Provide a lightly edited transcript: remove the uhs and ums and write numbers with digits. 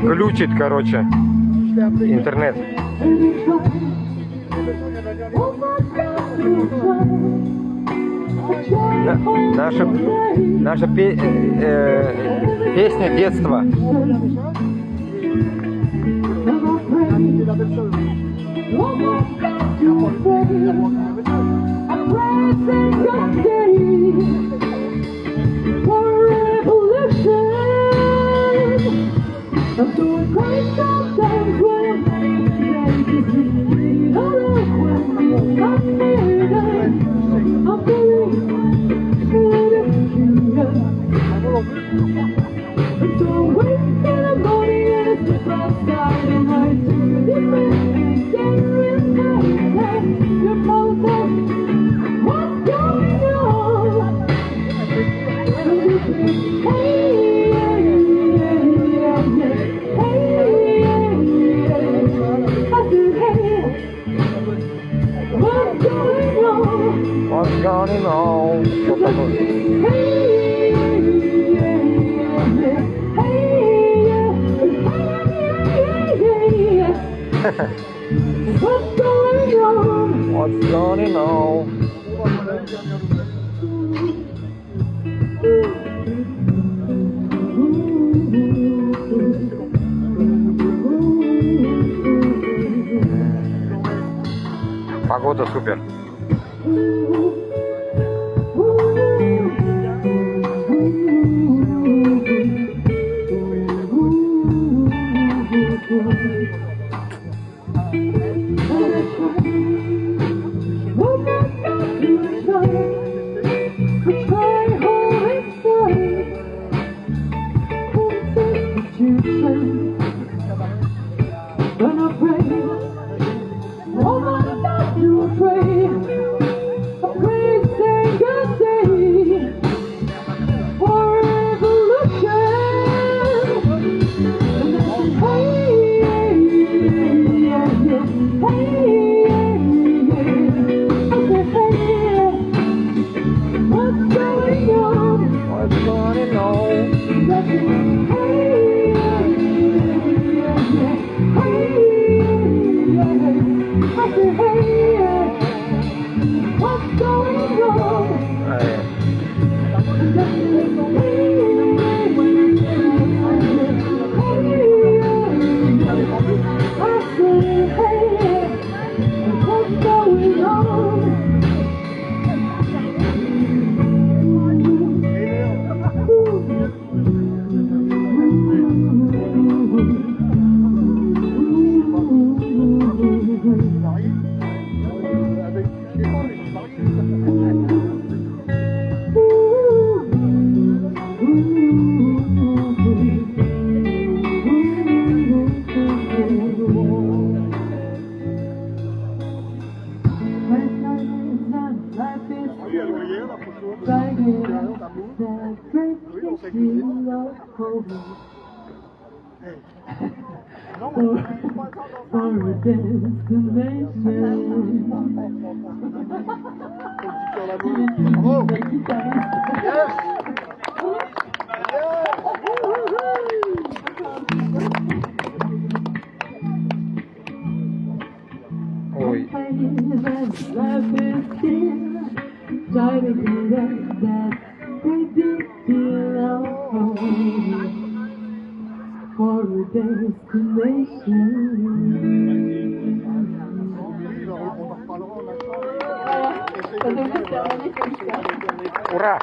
Глючит, короче, интернет. Наша песня детства. I'm so great sometimes when I'm I'm feeling So wake in the morning and I step outside and I see a different and in my head. What's going on? And you say, hey, yeah, yeah, yeah, hey, yeah, yeah. I said, hey, what's going on? What's going on? Что такое? Hey, yeah, yeah, hey, yeah, hey, yeah. What's going on? What's going on? Погода супер. When I pray, oh my God, you pray, I pray single day for revolution. And I say, hey, yeah, yeah, hey, yeah. I say, hey, what's going on? What's going on? I say, hey, yeah, yeah, hey, yeah. I say, hey, yeah, what's going on? Ай, And I say, hey, yeah, yeah, I say, hey, what's going on? For a destination. Ой, Try to get up that great big hill for a destination. Ура!